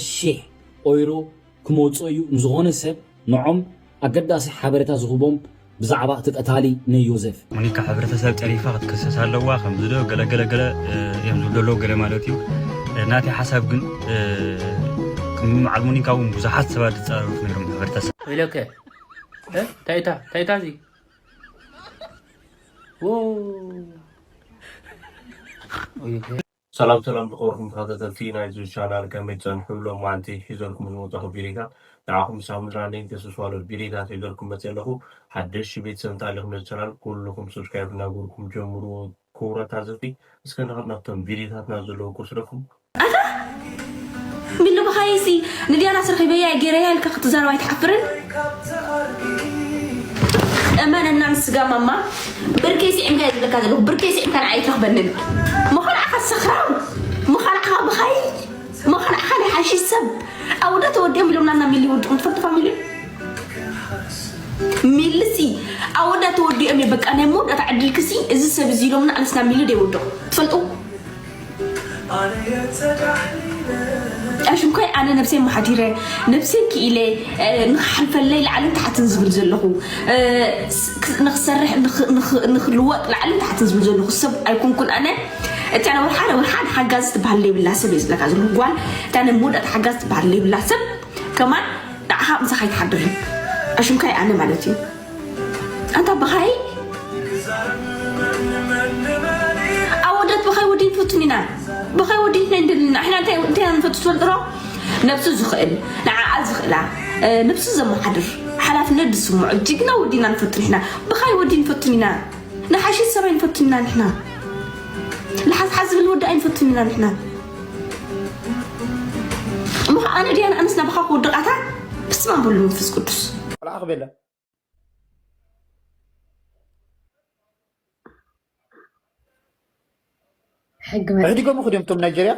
ሽሕ ኦይሮ ክመጾ እዩ ንዝኾነ ሰብ ንዖም ኣገዳሲ ሓበሬታ ዝህቦም ብዛዕባ እቲ ቀታሊ ናይ ዮዘፍ። ሞኒካ ሕብረተሰብ ጠሪፋ ክትክሰስ ኣለዋ ከም ዝዶ ገለገለገለ እዮም ዝብሉ ኣለዉ ገለ ማለት እዩ። ናተይ ሓሳብ ግን ከም በዓል ሞኒካ እውን ብዙሓት ሰባት ዝፀራረፉ ነይሮም ሕብረተሰብ። ኢለከ ታይታ ታይታ እዚ ሰላም ሰላም ዝኸበርኩም ተኸታተልቲ ናይዚ ቻናል ከመይ ትጸንሑ? ሎማዓንቲ ሒዘልኩም ዝመጻኹ ቪዲዮታት ንዓኹም ሳምንትና እንደይን ተስፋ ኣሎ ቪዲዮታት ሒዘልኩም መጽእ ኣለኹ። ሓደሽ ቤተሰብ እንተኣሊኹም ነዚ ቻናል ኩልኹም ሰብስክራይብ እናገበርኩም ጀምሩ። ክቡራት ታዘብቲ እስከ ንኸድ ናብቶም ቪዲዮታትና ዘለዉ ክወስደኩም። ሚሉ ብኻይሲ ንዲያና ስርኺበያ ገይረያ ኢልካ ክትዛረብ ኣይትሓፍርን? እመነና ንስጋ ማማ ብርከይ ስዒምካ እየ ዝብለካ ዘለኹ ብርከይ ስዒምካ ንዓይ ኣይትረኽበንን። ምዃን ዓኻ ሰኽራም ምዃን ዓኻ ብኻይ ምዃን ዓኻ ናይ ሓሺሽ ሰብ ኣወዳ ተወዲኦም ኢሎምና እና ሚሊ ይወድቑ ትፈልጡ ፋሚሊ ሚልሲ ኣወዳ ተወዲኦም እየ በቃ ናይ መወዳእታ ዕድልክሲ እዚ ሰብ እዚ ኢሎምና ኣነስ ናብ ሚሊ ደይወድቑ ትፈልጡ ኣሽምኮይ ኣነ ነብሰይ መሓዲረ ነብሰይ ክኢለ ንክሓልፈለይ ላዕልን ታሕትን ዝብል ዘለኹ ንክሰርሕ ንክልወጥ ላዕልን ታሕትን ዝብል ዘለኹ ሰብ ኣይኮንኩን ኣነ እታ ነበር ሓደ ወር ሓደ ሓጋዚ ትበሃል ዘይብላ ሰብ እየ ዝብለካ ዘለኹ ጓል እታ ነሞድ እታ ሓጋዚ ትበሃል ዘይብላ ሰብ ከማን ንዓኻ ምሳኻ ኣይትሓድርን ኣሽምካይ ኣነ ማለት እዩ ኣንታ ብኻይ ኣወዳት ብኻይ ወዲ ንፈቱን ኢና ብኻይ ወዲ ንሕና እንደልና ንሕና እንታይ እንታይ ኢና ንፈቱ ትፈልጥሮ ነብሱ ዝኽእል ንዓኣ ዝኽእላ ነብሱ ዘመሓድር ሓላፍነት ዝስምዖ ጅግና ወዲ ኢና ንፈቱ ንሕና ብኻይ ወዲ ንፈቱን ኢና ንሓሽት ሰብ ኣይንፈቱን ኢና ንሕና ንሓዝሓዝ ዝብል ወዲ ኣይንፈቱን ኢና ንሕና እሞ ከዓ ነድያ ንኣንስ ናባኻ ክውድቃታ ብስመ ኣብ ወወልድ ወመንፈስ ቅዱስ ቆልዓ ክቤላ ሕጊ መ- ኣሕዲጎም እኮ ድዮም እቶም ናይጀርያ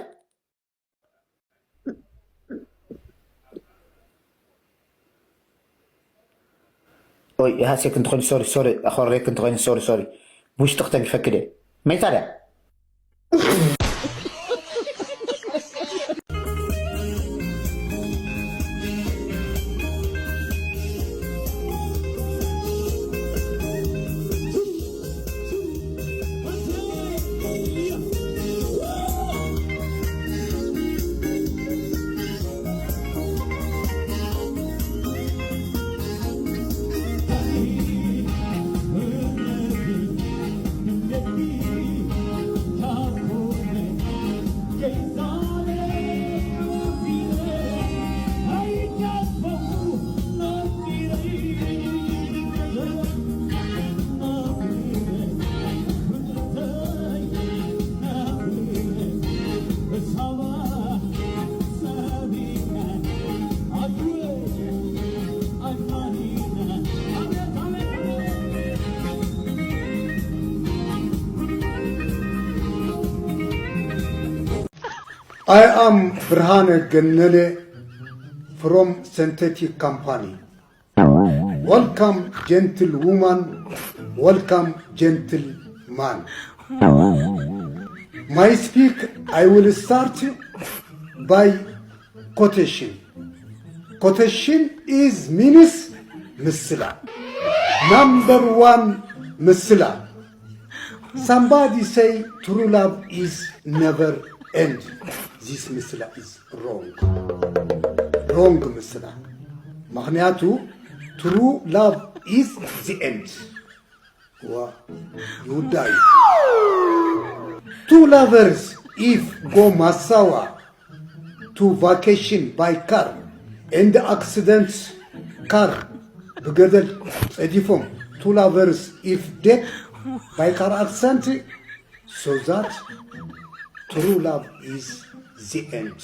ኦይ ሃሴክ እንተኾይኑ ሶሪ ሶሪ ኣኾሬክ እንተኾይኑ ሶሪ ሶሪ ብውሽጢ ክተንክፈክደ መይታ ድያ I am Birhane Gennele from Synthetic Company. Welcome, gentle woman. Welcome, gentle man. My speak, I will start by quotation. Quotation is means ምስላ. Number one ምስላ. Somebody say true love is never end. This ምስላ is wrong. Wrong ምስላ. ምኽንያቱ true love is the end. ዋ ይውዳእ እዩ። Two lovers if go ማሳዋ to vacation by car and accident car ብገደል ጸዲፎም two lovers if dead by car accident so that true love is the end.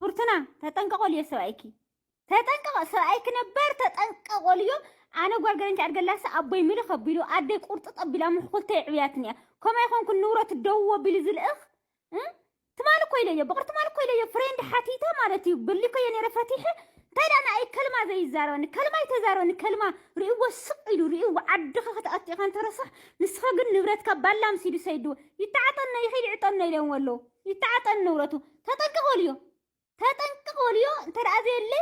ፍርቱና ተጠንቀቆ ልዮ ሰብኣይኪ ተጠንቀቀ ሰብኣይኪ ነበር ተጠንቀቆ ልዮ ኣነ ጓል ገለ እንተ ኣድገላሰ ኣቦይ ምልኽ ኣቢሉ ኣደይ ቁርጥጥ ኣቢላ ምሕኩልተይ ዕብያትኒ እያ ከምኡ ኣይኮንኩን ንብረት ደው ኣቢሉ ዝልእኽ ትማል እኮ ኢለዮ ብቅር ትማል እኮ ኢለዮ ፍሬንድ ሓቲተ ማለት እዩ በሊኮዮ ነይረ ፈቲሐ እንታይ ዳ ንኣይ ከልማ ዘይዛረበኒ ከልማ ይተዛረበኒ ከልማ ርእይዎ ስቅ ኢሉ ርእይዎ ዓድኻ ከተኣቱ ኢኻ እንተረሳሕ ንስኻ ግን ንብረትካ ባላ ምሲዱ ሰይድዎ ይተዓጠኖ ይኸይድ ይዕጠኖ ኢለዎም ኣለዉ ይተዓጠን ንብረቱ ተጠንቀቆ ልዮ ተጠንቅቕ በልዮ። እንተ ደኣ ዘየለ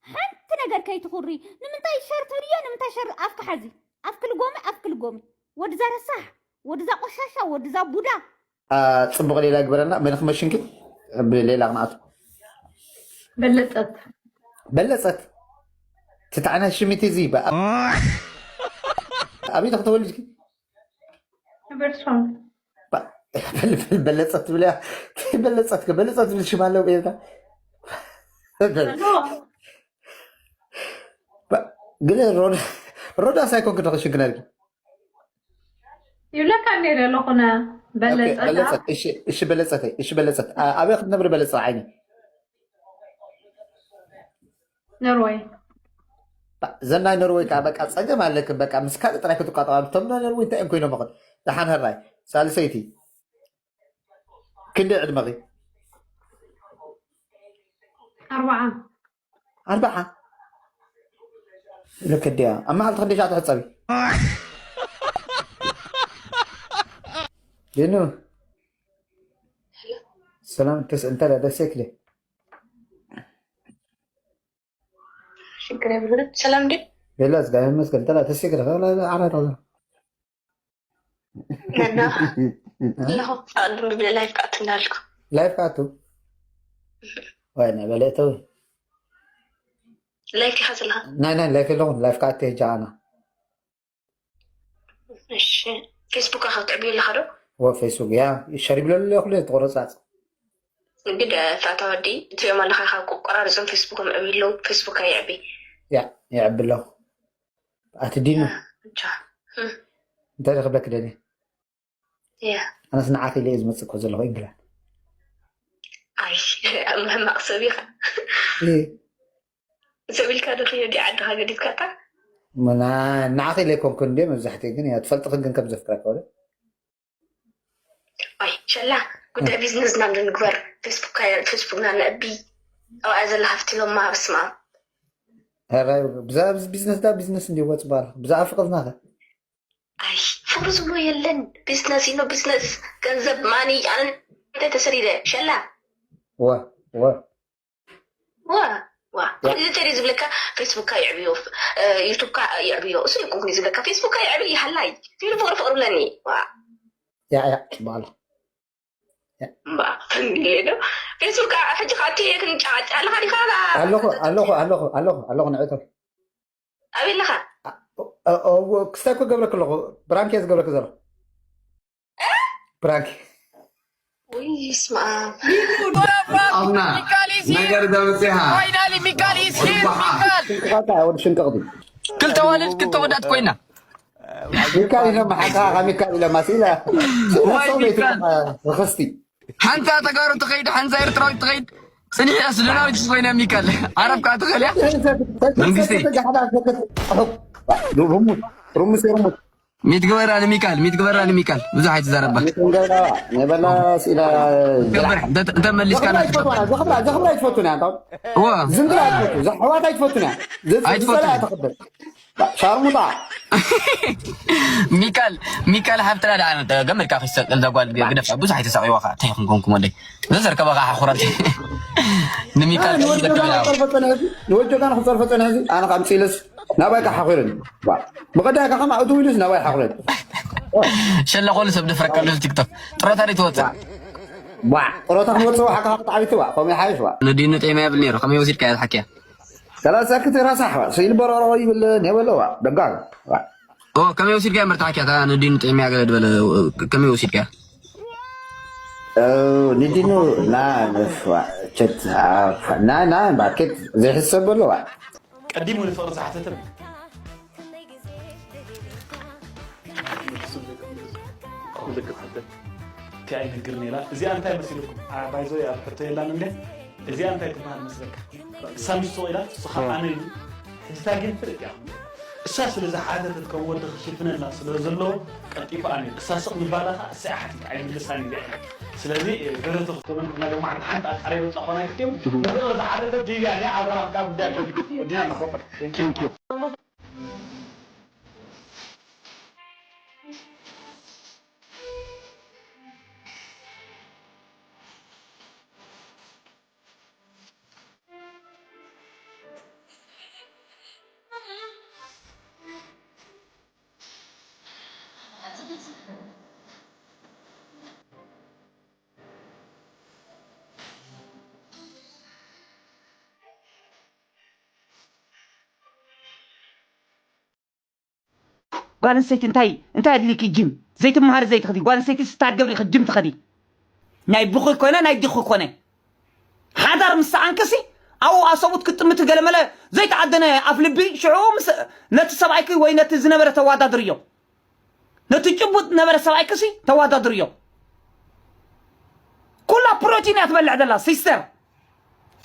ሓንቲ ነገር ከይትኹሪ። ንምንታይ ሸር ትብልዮ? ንምንታይ ሸር? ኣፍካ ሓዚ። ኣፍኪ ልጎሚ፣ ኣፍኪ ልጎሚ። ወድዛ ረሳሕ፣ ወድዛ ቆሻሻ፣ ወድዛ ቡዳ። ጽቡቕ ሌላ ይግበረና። መን ክመሽንኪ ብሌላ ክነኣቱ በለጸት በለጸት ትታዕና ሽሚቲ እዚ በ- ኣበይ ተኽተወልድኪ በርሶም በለጸት ትብልያ በለጸት በለጸት ትብል ሽማ ኣለዎ ቤታ ግን ሮዳስ ኣይኮንክ ተኽሽንክ ነርኪ ይብለካ እንደ ለኹነ በለጸት እሺ በለጸት እሺ በለጸት ኣበይ ክትነብሪ በለጸት ዓይኒ ኖርወይ ዘናይ ኖርወይ ከዓ በቃ ፀገም ኣለክን በቃ ምስ ካልእ ጥራይ ክትቋጠባ ቶም ኖርወይ እንታይ እዮም ኮይኖም ኹን ደሓን ህራይ ሳልሰይቲ ክንደይ ዕድመኺ ኣርባዓ ኣርባዓ ለከድያ ኣብ መዓልቲ ክንደይ ሻዕ ትሕፀቢ ዲኑ ሰላም እንተ ደስ ይክል ሽግር የብሉን። ሰላም ድዩ? ቤላ ዝጋቢ መስገን እንተ ተስግረ ዓራት ነና ኣለኹ ኣቅድም ብለ ላይፍ ክኣቱ እንዳልኩ ላይፍ ክኣቱ ወይ ናይ በለእተው ላይፍ ኢኻ ዘለኻ ናይ ናይ ላይፍ ኣለኹን ላይፍ ክኣቱ ሄጃ ኣና እሺ ፌስቡክ ኣኻ ትዕብዮ ኣለኻ ዶ ወ ፌስቡክ ያ ሸር ይብለሉ ኣለኹ ተቆረጻጽ ግደ ፋታ ወዲ እትሪኦም ኣለኻ ካብ ቆራርጾም ፌስቡኮም ዕብዩ ኣለዉ ፌስቡክ ኣይዕቢ ያ ይዕቢ ኣለኹ ኣቲ ዲኑ እንታይ ክብለክ ደልየ ኣነስ ንዓኺ ኢለ እየ ዝመፅእ እኮ ዘለኹ ኢንግላንድ ኣይ ኣብ ሕማቕ ሰብ ኢኻ ሰብ ኢልካ ዶ ክዮ ዲ ዓድኻ ገዲፍካታ ንዓኺ ኢለ ኣይኮንኩ እንደ መብዛሕትኡ ግን ትፈልጥኽን ግን ከም ዘፍቅረካ ወለ ኣይ ሸላ ጉዳይ ቢዝነስና ንግበር ፌስቡክና ነእቢ ኣብኣ ዘላ ሃፍቲ ሎማ በስማ ብዛዕባ ቢዝነስ ዳ ቢዝነስ እንዲ ወፅባል ብዛዕባ ፍቅርና ከ ኣይ ፍቅሪ ዝብሎ የለን ቢዝነስ ኢኖ ቢዝነስ ገንዘብ ማኒ ኣነ እንታይ ተሰሪደ ሸላ ወ ወ ዋ ዋ እዚ ተሪ ዝብለካ ፌስቡክካ ይዕብዮ ዩቱብካ ይዕብዮ እሱ ይኮንኩ ዝብለካ ፌስቡክካ ይዕብይ ይሃላይ ፊሉ ፍቅሪ ፍቅሪ ብለኒ ዋ ያ ያ ትበሃሉ እምበኣር እንድየ ዶ ፌስቡክ ሕጂ ካብቲ ክንጫዋጫ ኣለኻ ዲኻ ኣለኹ ኣለኹ ኣለኹ ኣለኹ ኣለኹ ንዕቶ ኣበይ ኣለኻ ክስታይ እኮ ገብረክ ኣለኹ ብራንክ እየ ዝገብረክ ዘለኹ ብራንክ ውይ ስማ ኣምና ነገር ዘምፅኻ ፋይናሊ ሚካል ኢዝ ሂር ሚካል ሽንቅቕቲ ወዲ ሽንቅቕቲ ክልተ ዋልድ ክልተ ወዳት ኮይና ሚካል ኢሎም ሓቃ ካብ ሚካል ኢሎም ኣስኢላ ዋይ ሚካል ርክስቲ ሓንሳ ተጋሩ ትኸይድ ሓንሳ ኤርትራዊት ትኸይድ ፅኒሕ እያ ሱዳናዊት ኮይና ሚካል ዓረብ ከዓ ትኸልያ መንግስቲ ሩሙስ ሩሙስ ሚት ግበራ ንሚካል ሚት ግበራ ንሚካል ብዙሕ ኣይትዛረባ ነበላ ስኢላ እንተ መሊስካ ዘኽብራ ኣይትፈቱን እያ ዝንግላ ኣይትፈቱ ዘሕዋት ኣይትፈቱን እያ ዝፀላ ተኽብል ሻርሙጣ ሚካል ሚካል ሃብትና ደኣ ገመድካ ክሰቀል ዛጓል ግደፋ ብዙሕ ኣይተሳቂዋ ከዓ እንታይ ይኹን ኮንኩም ወደይ ዘዘርከበ ከዓ ሓኹራት ንሚካል ንወጆጋ ንክፀርፈ ፀንሐ ኣነ ካብ ምፅኢለስ ናባይ ከዓ ሓኺረኒ ብቐዳይ ከዓ ከማ እቱ ኢሉስ ናባይ ሓኹረኒ ሸላ ኮሉ ሰብ ደፍረቀሉ ቲክቶክ ጥሮታ ዶ ትወፅእ ዋ ጥሮታ ክንወፅእ ሓካ ብጣዕሚ ትዋ ከምኡ ይሓይሽ ዋ ንዲኑ ጤማ የብል ነይሩ ከመይ ወሲድካ እያ ዝሓኪያ ሰላሳ ክቲ ራሳሕ ስኢል በረሮ ይብል ኔበለዋ ደጋግ ከመይ ወሲድካ መርታሓኪያ እታ ንዲኑ ጤምያ ገለ ዝበለ ከመይ ወሲድካ ንዲኑ ና ቸት ና ና ባኬት ዘይሕሰብ ኣለዋ ቀዲሙ ንፍቕሪ ዝሓተተ ክልክት ሓተት እቲ ኣይነግር ነላ እዚኣ እንታይ መሲልኩም ባይዞ ኣብ ሕቶ የላን እንደ እዚኣ እንታይ ትበሃል መስለካ እሳ ሚስቶ ኢላ እሱ ከዓ ኣነ ኢሉ ሕጅታ ግን ፍልጥ እያ እሳ ስለ ዝሓተተት ከም ወዲ ክሽፍነላ ስለ ዘለዎ ቀልጢፉ ኣነ እሳ ስቕ ምባላ ከዓ እሳ እያ ሓቲት ኣይምልሳን እዚኣ ስለዚ ገረቶ ክኮመን ናይ ሎማዓንቲ ሓንቲ ኣቃሪበ ፃኾና ይክትም ንፍቅሪ ዝሓተተት ዲብያ ናይ ኣብርሃም ካብ ጉዳይ ወዲና ንኸፍር ጓል ኣንስተይቲ እንታይ እንታይ ኣድልኪ ጅም ዘይትመሃሪ ዘይትኸዲ ጓል ኣንስተይቲ ስታር ገብሪ ጅም ትኸዲ ናይ ብኹ ኮነ ናይ ድኹ ኮነ ሓዳር ምስ ሰኣንክሲ ኣብኡ ኣሰቡት ክትጥምቲ ገለመለ ዘይተዓደነ ኣፍ ልቢ ሽዑ ምስ ነቲ ሰብኣይኪ ወይ ነቲ ዝነበረ ተዋዳድርዮ ነቲ ጭቡጥ ነበረ ሰብኣይክሲ ተዋዳድርዮ ኩላ ፕሮቲን እያ ትበልዕ ዘላ ሲስተር